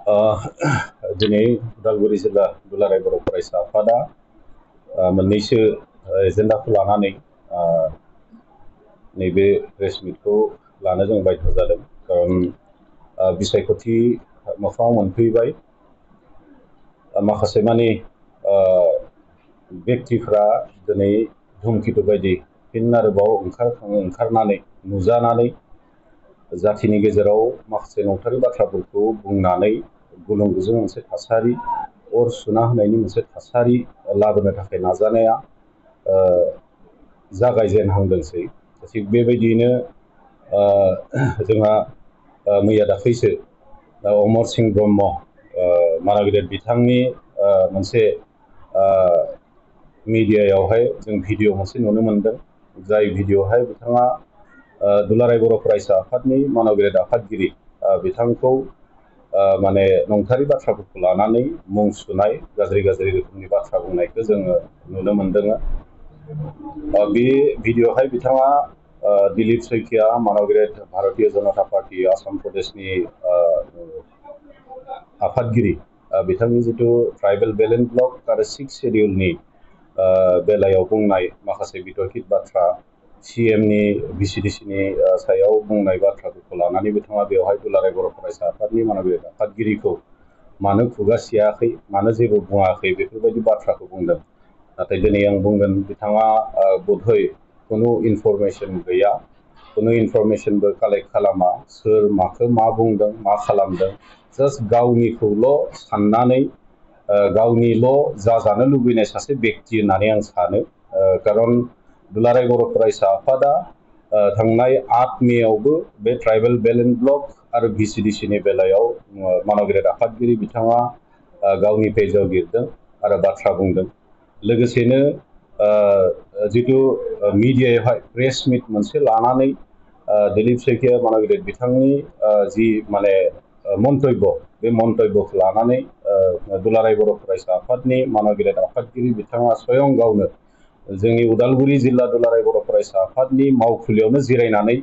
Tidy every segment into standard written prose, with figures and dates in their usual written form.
दिनै उदालगुरि जिल्ला दुलाराय बर' फरायसा आफादा मोननैसो एजेन्डाखौ लानानै नैबे प्रेस मिटखौ लानो जों बाध्य जादों। खारन बिसायख'थि मोखाङाव मोनफैबाय। माखासे मानि व्यक्तिफ्रा दिनै धुमकेतु बायदि फिन आरोबाव ओंखारनानै नुजानानै जाथिनि गेजेराव माखासे नंथारै बाथ्राफोरखौ बुंनानै गुलुं गुजुं मोनसे थासारि, अर सुना होनायनि मोनसे थासारि लाबोनो थाखाय नाजानाया जागायजेनहांदोंसै। थिग बेबायदियैनो जोंहा मैया दाख्लैसो अमर सिंह ब्रह्म मानबिदात बिथांनि मोनसे मिडियायावहाय जों भिडिअ मोनसे नुनो मोनदों। जाय भिडिअहाय बिथाङा दुलाराय बर' फरायसा आफादनि मानबिदात आफादगिरि बिथांखौ माने नंथारै बाथ्राफोरखौ लानानै मुं सुनाय, गाज्रि रोखोमनि बाथ्रा बुंनायखौ जोङो नुनो मोनदों। बे भिडिअहाय बिथाङा दिलीप शइकिया मानबिदात भारतीय जनता पार्टी आसाम प्रदेशनि आफादगिरि, बिथांनि जिथु ट्राइबेल बेलेन्स ब्लक आरो 6 शेड्युलनि बेलायाव बुंनाय माखासे बितर्कित बाथ्रा, CMनि VCDCनि सायाव बुंनाय बाथ्राफोरखौ लानानै बिथाङा बेवहाय दुलाराय बर' फरायसा आफादनि मानबिदात आफादगिरिखौ मानो खुगा सियाखै, मानो जेबो बुङाखै, बेफोरबायदि बाथ्राखौ बुंदों। नाथाय दिनै आं बुंगोन बिथाङा बोधय खुनु इनफरमेसन गैया, खुनु इनफरमेसनबो कालेक्ट खालामा, सोर माखौ मा बुंदों, मा खालामदों, जास्ट गावनिखौल' साननानै गावनिल' जाजानो लुबैनाय सासे व्यक्ति होननानै आं सानो। खारन दुलाराय बर' फरायसा आफादा थांनाय 8 मेआवबो बे ट्राइबेल बेलेन्स ब्लक आरो VCDCनि बेलायाव मानबिदात आफादगिरि बिथाङा गावनि पेजाव लिरदों आरो बाथ्रा बुंदों। लोगोसेनो जिथु मिडियायावहाय प्रेस मिट मोनसे लानानै दिलीप शइकिया मानबिदात बिथांनि जि माने मन्तब्य, बे मन्तब्यखौ लानानै दुलाराय बर' फरायसा आफादनि मानबिदात आफादगिरि बिथाङा स्वयं गावनो जोंनि उदालगुरि जिल्ला दुलाराय बर' फरायसा आफादनि मावखुलियावनो जिरायनानै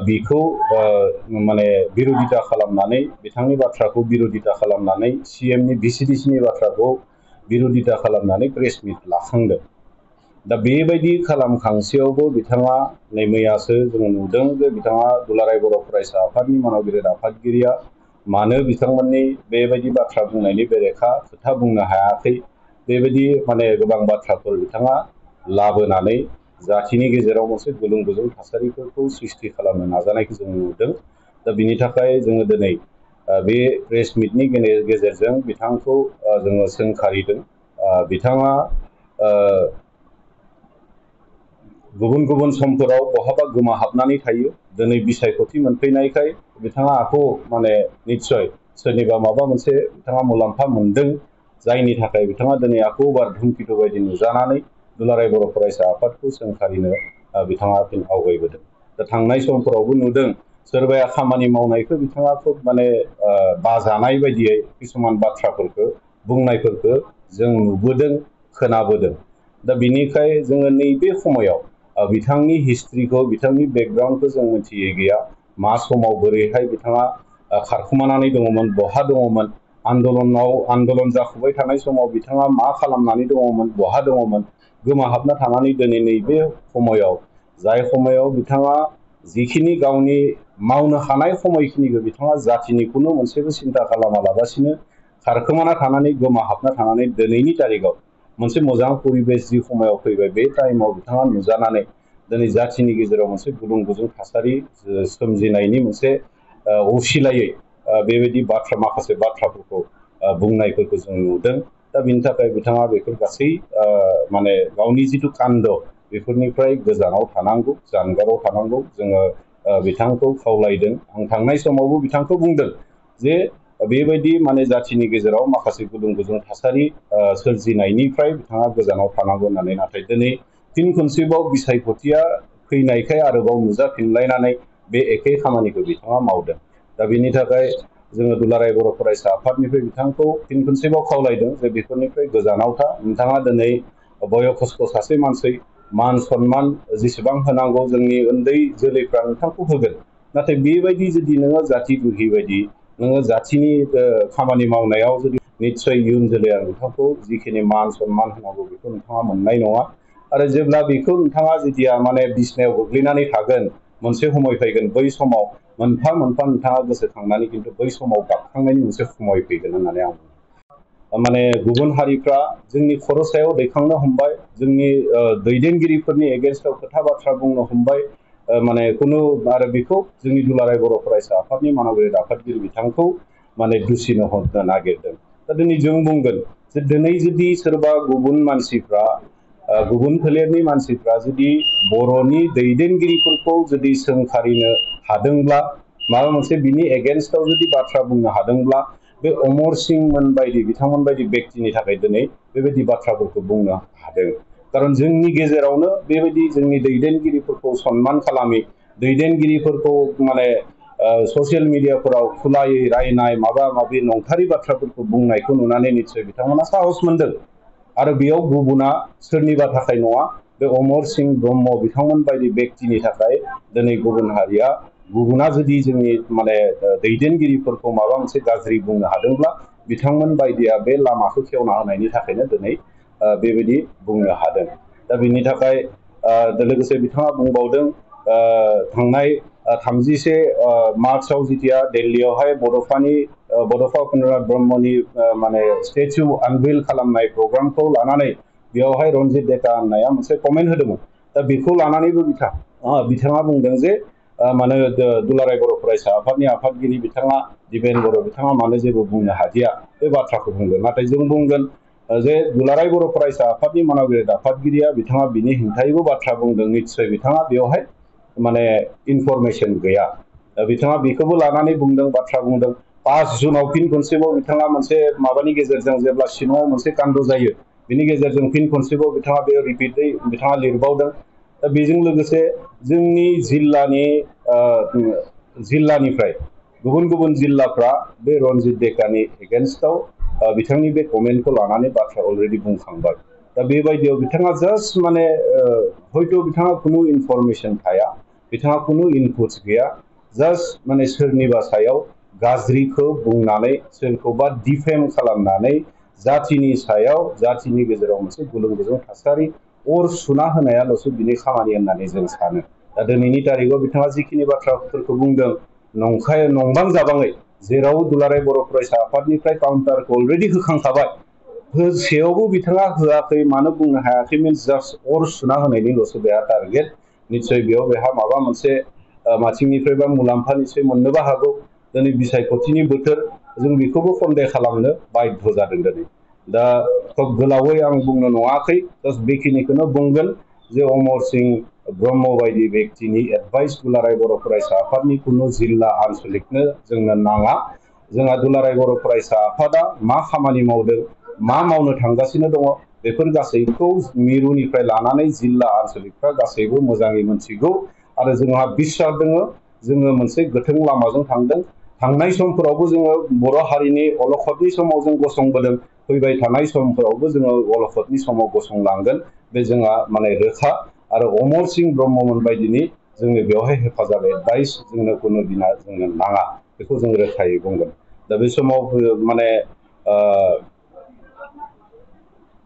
बिखौ माने बिर'धिता खालामनानै, बिथांनि बाथ्राखौ बिर'धिता खालामनानै, CMनि VCDCनि बाथ्राखौ बिर'धिता खालामनानै प्रेस मिट लाखांदों। दा बेबायदि खालामखांसेयावबो बिथाङा नै मैयासो जों नुदों जे बिथाङा दुलाराय बर' फरायसा आफादनि मानबिदात आफादगिरिया मानो बिथांमोननि बेबायदि बाथ्रा बुंनायनि बेरेखा खोथा बुंनो हायाखै, बेबायदि माने गोबां बाथ्राफोर बिथाङा लाबोनानै जाथिनि गेजेराव मोनसे गुलुं गुजुं थासारिफोरखौ सृष्टि खालामनो नाजानायखौ जों नुदों। दा बिनि थाखाय जोङो दिनै बे प्रेस मिटनि गेजेरजों बिथांखौ जोङो सोंखारिदों। बिथाङा गुबुन समफोराव बहाबा गोमाहाबनानै थायो। दिनै बिसायख'थि मोनफैनायखाय बिथाङा आखौ माने निस्सय सोरनिबा माबा मोनसे बिथाङा मुलाम्फा मोनदों, जायनि थाखाय बिथाङा दिनै आखौ बार धुमकेतु बायदि नुजानानै दुलाराय बर' फरायसा आफादखौ सोंखारिनो बिथाङा फिन आवगायबोदों। दा थांनाय समफोरावबो नुदों सोरबाया खामानि मावनायखौ बिथाङा खोब माने बाजानाय बायदियै किसुमान बाथ्राफोरखौ बुंनायफोरखौ जों नुबोदों, खोनाबोदों। दा बिनिखाय जोङो नैबे समायाव बिथांनि हिस्ट्रिखौ, बिथांनि बेकग्राउन्डखौ जों मिथियै गैया। मा समाव बोरैहाय बिथाङा खारखुमानानै दङमोन, बहा दङमोन, आन्दलन जाफुबाय थानाय समाव बिथाङा मा खालामनानै दङमोन, बहा दङमोन, गोमाहाबना थानानै दिनै नैबे समायाव, जाय समायाव बिथाङा जिखिनि गावनि मावनो हानाय समायखिनिखौ बिथाङा जाथिनिखौनो मोनसेबो सिन्था खालामालाबासिनो खारखोमाना थानानै, गोमाहाबना थानानै दिनैनि तारिखाव मोनसे मोजां परिबेस जि समायाव फैबाय, बे टाइमाव बिथाङा नुजानानै दिनै जाथिनि गेजेराव मोनसे गुदुं गुजुं थासारि सोमजिनायनि मोनसे असिलायै बेबायदि माखासे बाथ्राफोरखौ बुंनायफोरखौ जों नुदों। दा बिनि थाखाय बिथाङा बेफोर गासै माने गावनि जिथु कान्ड, बेफोरनिफ्राय गोजानाव थानांगौ, जानगाराव थानांगौ। जोङो बिथांखौ खावलायदों। आं थांनाय समावबो बिथांखौ बुंदों जे बेबायदि माने जाथिनि गेजेराव माखासे गुदुं गुजुं थासारि सोरजिनायनिफ्राय बिथाङा गोजानाव थानांगौ होननानै। नाथाय दिनै फिन खनसेबाव बिसायख'थिया फैनायखाय आरोबाव नुजाफिनलायनानै बे एखे खामानिखौ बिथाङा मावदों। दा बिनि थाखाय जोङो दुलाराय बर' फरायसा आफादनिफ्राय बिथांखौ फिन खनसेबाव खावलायदों जे बेफोरनिफ्राय गोजानाव था। नोंथाङा दिनै बयखस्थ' सासे मानसि, मान सन्मान जेसेबां होनांगौ जोंनि उन्दै जोलैफ्रा नोंथांखौ होगोन। नाथाय बेबायदि जुदि नोङो जाथि दुहि बायदि नोङो जाथिनि खामानि मावनायाव जुदि निस्सय इयुन जोलैया नोंथांखौ जिखिनि मान सन्मान होनांगौ बेखौ नोंथाङा मोननाय नङा आरो जेब्ला बेखौ नोंथाङा जेथिया माने बिसनायाव गोग्लैनानै थागोन मोनसे समय फैगोन बै समाव मोनफा मोनफा नोंथाङा गोसोखांनानै खिन्थु बै समाव गाबखांनायनि मोनसे समय फैगोन होननानै आं बुङो माने गुबुन हारिफ्रा जोंनि खर' सायाव दैखांनो हमबाय जोंनि दैदेनगिरिफोरनि एगेन्स्टआव खोथा बाथ्रा बुंनो हमबाय माने खुनु आरो बेखौ जोंनि दुलाराय बर' फरायसा आफादनि मानगिरि आफादगिरि बिथांखौ माने दुसिनो हरनो नागिरदों दा दिनै जों बुंगोन जे दिनै जुदि सोरबा गुबुन मानसिफ्रा गुबुन फोलेरनि मानसिफ्रा जुदि बर'नि दैदेनगिरिफोरखौ जुदि सोंखारिनो हादोंब्ला माबा मोनसे बिनि एगेन्स्टआव जुदि बाथ्रा बुंनो हादोंब्ला बे अमर सिंहमोन बायदि बिथांमोन बायदि व्यक्तिनि थाखाय दिनै बेबायदि बाथ्राफोरखौ बुंनो हादों खारन जोंनि गेजेरावनो बेबायदि जोंनि दैदेनगिरिफोरखौ सनमान खालामि दैदेनगिरिफोरखौ माने ससियेल मिडियाफोराव खुलायै रायनाय माबा माबि नंथारि बाथ्राफोरखौ बुंनायखौ नुनानै निस्सय बिथांमोना साहस मोनदों आरो बेयाव गुबुना सोरनिबा थाखाय नङा बे अमर सिंह ब्रह्म बिथांमोन बायदि व्यक्तिनि थाखाय दिनै गुबुन हारिया गुबुना जुदि जोंनि माने दैदेनगिरिफोरखौ माबा मोनसे गाज्रि बुंनो हादोंब्ला बिथांमोन बायदिया बे लामाखौ खेवना होनायनि थाखायनो दिनै बेबायदि बुंनो हादों दा बिनि थाखाय लोगोसे बिथाङा बुंबावदों थांनाय 31 मार्चआव जिथिया दिल्लीयावहाय बड'फा उपेन्द्रनाथ ब्रह्मनि माने स्टेचु आनभेल खालामनाय प्रग्रामखौ लानानै बेयावहाय रनजित डेका होननाया मोनसे कमेन्ट होदोंमोन दा बेखौ लानानैबो बिथाङा बुंदों जे मानो दुलाराय बर' फरायसा आफादनि आफादगिरि बिथाङा दिपेन बर' बिथाङा मानो जेबो बुंनो हादिया बे बाथ्राखौ बुंदों नाथाय जों बुंगोन जे दुलाराय बर' फरायसा आफादनि मानगिरि आफादगिरिया बिथाङा बिनि हेंथायैबो बाथ्रा बुंदों निस्सय बिथाङा बेवहाय माने इनफरमेसन गैया बिथाङा बेखौबो लानानै बुंदों बाथ्रा बुंदों 5 जुनाव फिन खनसेबाव बिथाङा मोनसे माबानि गेजेरजों जेब्ला शिलंआव मोनसे कान्द जायो बिनि गेजेरजों फिन खनसेबाव बिथाङा बे रिपिटै बिथाङा लिरबावदों दा बेजों लोगोसे जोंनि जिल्लानिफ्राय गुबुन गुबुन जिल्लाफ्रा बे रनजित डेकानि एगेन्स्टआव बिथांनि बे कमेन्टखौ लानानै बाथ्रा अलरेडि बुंखांबाय दा बेबायदियाव बिथाङा जास्ट माने हयथ' बिथाङा खुनु इनफरमेसन थाया बिथाङा खुनु इनपुट्स गैया जास्ट माने सोरनिबा सायाव गाज्रिखौ बुंनानै सोरखौबा डिफेम खालामनानै जाथिनि सायाव जाथिनि गेजेराव मोनसे गुलुं गुजुं थासारि अर सुना होनायाल'सो बिनि खामानि होननानै जों सानो दा दिनैनि तारिखाव बिथाङा जिखिनि बाथ्राफोरखौ बुंदों नंबां जाबाङै जेराव दुलाराय बर' फरायसा आफादनिफ्राय काउन्टारखौ अलरेडि होखांखाबाय होसेयावबो बिथाङा होआखै मानो बुंनो हायाखै मिन्स जास्ट अर सुना होनायनिल'सो बेहा टारगेट निस्सय बेहा माबा मोनसे माथिंनिफ्रायबा मुलाम्फा निस्सय मोननोबो हागौ दिनै बिसायख'थिनि बोथोर जों बेखौबो सन्देह खालामनो बाध्य जादों दिनै दा खोब गोलावै आं बुंनो नङाखै जास्ट बेखिनिखौनो बुंगोन जे अमर सिंह ब्रह्म बायदि व्यक्तिनि एडभाइस दुलाराय बर' फरायसा आफादनि खुनु जिल्ला आनसलिकनो जोंनो नाङा जोंहा दुलाराय बर' फरायसा आफादा मा खामानि मावदों मा मावनो थांगासिनो दङ बेफोर गासैखौ मिरुनिफ्राय लानानै जिल्ला आनसलिकफ्रा गासैबो मोजाङै मोनथिगौ आरो जोंहा बिस्सास दङ जोङो मोनसे गोथों लामाजों थांदों थांनाय समफोरावबो जोङो बर' हारिनि अलखदनि समाव जों गसंबोदों फैबाय थानाय समफोरावबो जोङो अलखदनि समाव गसंलांगोन बे जोंहा माने रोखा आरो अमर सिंह ब्रह्ममोन बायदिनि जोंनो बेवहाय हेफाजाब एडभाइस जोंनो खुनु दिना जोंनो नाङा बेखौ जों रोखायै बुंगोन दा बे समाव माने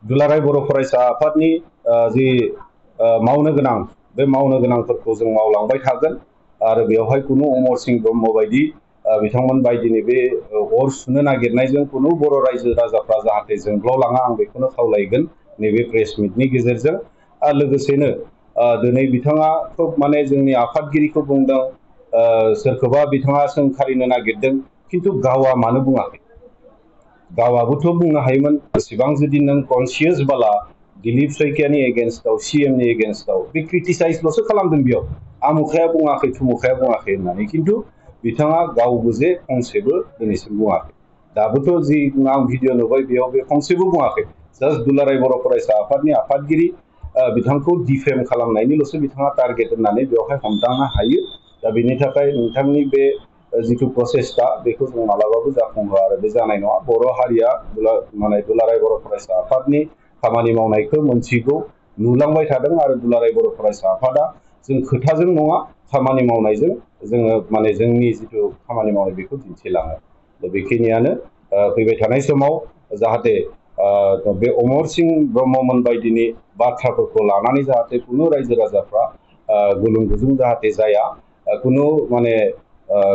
दुलाराय बर' फरायसा आफादनि जि मावनो गोनां बे मावनो गोनांफोरखौ जों मावलांबाय थागोन आरो बेवहाय खुनु अमर सिंह ब्रह्म बायदि बिथांमोन बायदिनि बे अर सुनो नागिरनायजों खुनु बर' रायजो राजाफ्रा जाहाथे जोंब्लावलाङा आं बेखौनो खावलायगोन नैबे प्रेस मिटनि गेजेरजों आरो लोगोसेनो दिनै बिथाङा खोब माने जोंनि आफादगिरिखौ बुंदों सोरखौबा बिथाङा सोंखारिनो नागिरदों खिन्थु गावआ मानो बुङाखै गावाबोथ' बुंनो हायोमोन एसेबां जुदि नों कनसियास बाला दिलीप सैखियानि एगेन्स्टआव सिएमनि एगेन्स्टआव बे क्रिटिसाइजल'सो खालामदों बेयाव आमुखाया बुङाखै थुमुखाया बुङाखै होननानै खिन्थु बिथाङा गावबो जे फंसेबो दिनैसिम बुङाखै दाबोथ' जि आं भिडिअ नुबाय बेयाव बे फंसेबो बुङाखै जास्ट दुलाराय बर' फरायसा आफादनि आफादगिरि बिथांखौ डिफेम खालामनायनिल'सो बिथाङा टारगेट होननानै बेवहाय हमदांनो हायो दा बेनि थाखाय नोंथांनि बे जिथु प्रसेसटा बेखौ जों मालाबाबो जाफुंहोआ आरो बे जानाय नङा बर' हारिया माने दुलाराय बर' फरायसा आफादनि खामानि मावनायखौ मोनथिगौ नुलांबाय थादों आरो दुलाराय बर' फरायसा आफादा जों खोथाजों नङा खामानि मावनायजों जोङो माने जोंनि जिथु खामानि मावनाय बेखौ दिन्थिलाङो बेखिनियानो फैबाय थानाय समाव जाहाथे बे अमर सिंह ब्रह्ममोन बायदिनि बाथ्राफोरखौ लानानै जाहाथे खुनु रायजो राजाफ्रा गुलुं गुजुं जाहाथे जाया खुनु माने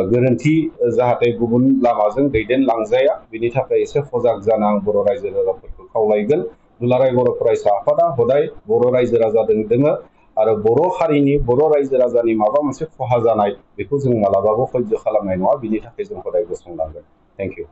गोरोन्थि जाहाथे गुबुन लामाजों दैदेनलांजाया बिनि थाखाय एसे सजाग जानो आं बर' रायजो राजाफोरखौ खावलायगोन। दुलाराय बर' फरायसा आफादा हदाय बर' रायजो राजाजों दोङो आरो बर' हारिनि बर' रायजो राजानि माबा मोनसे खहा जानाय बेखौ जों मालाबाबो सयज' खालामनाय नङा बिनि थाखाय जों हदाय गसंलांगोन। Thank you.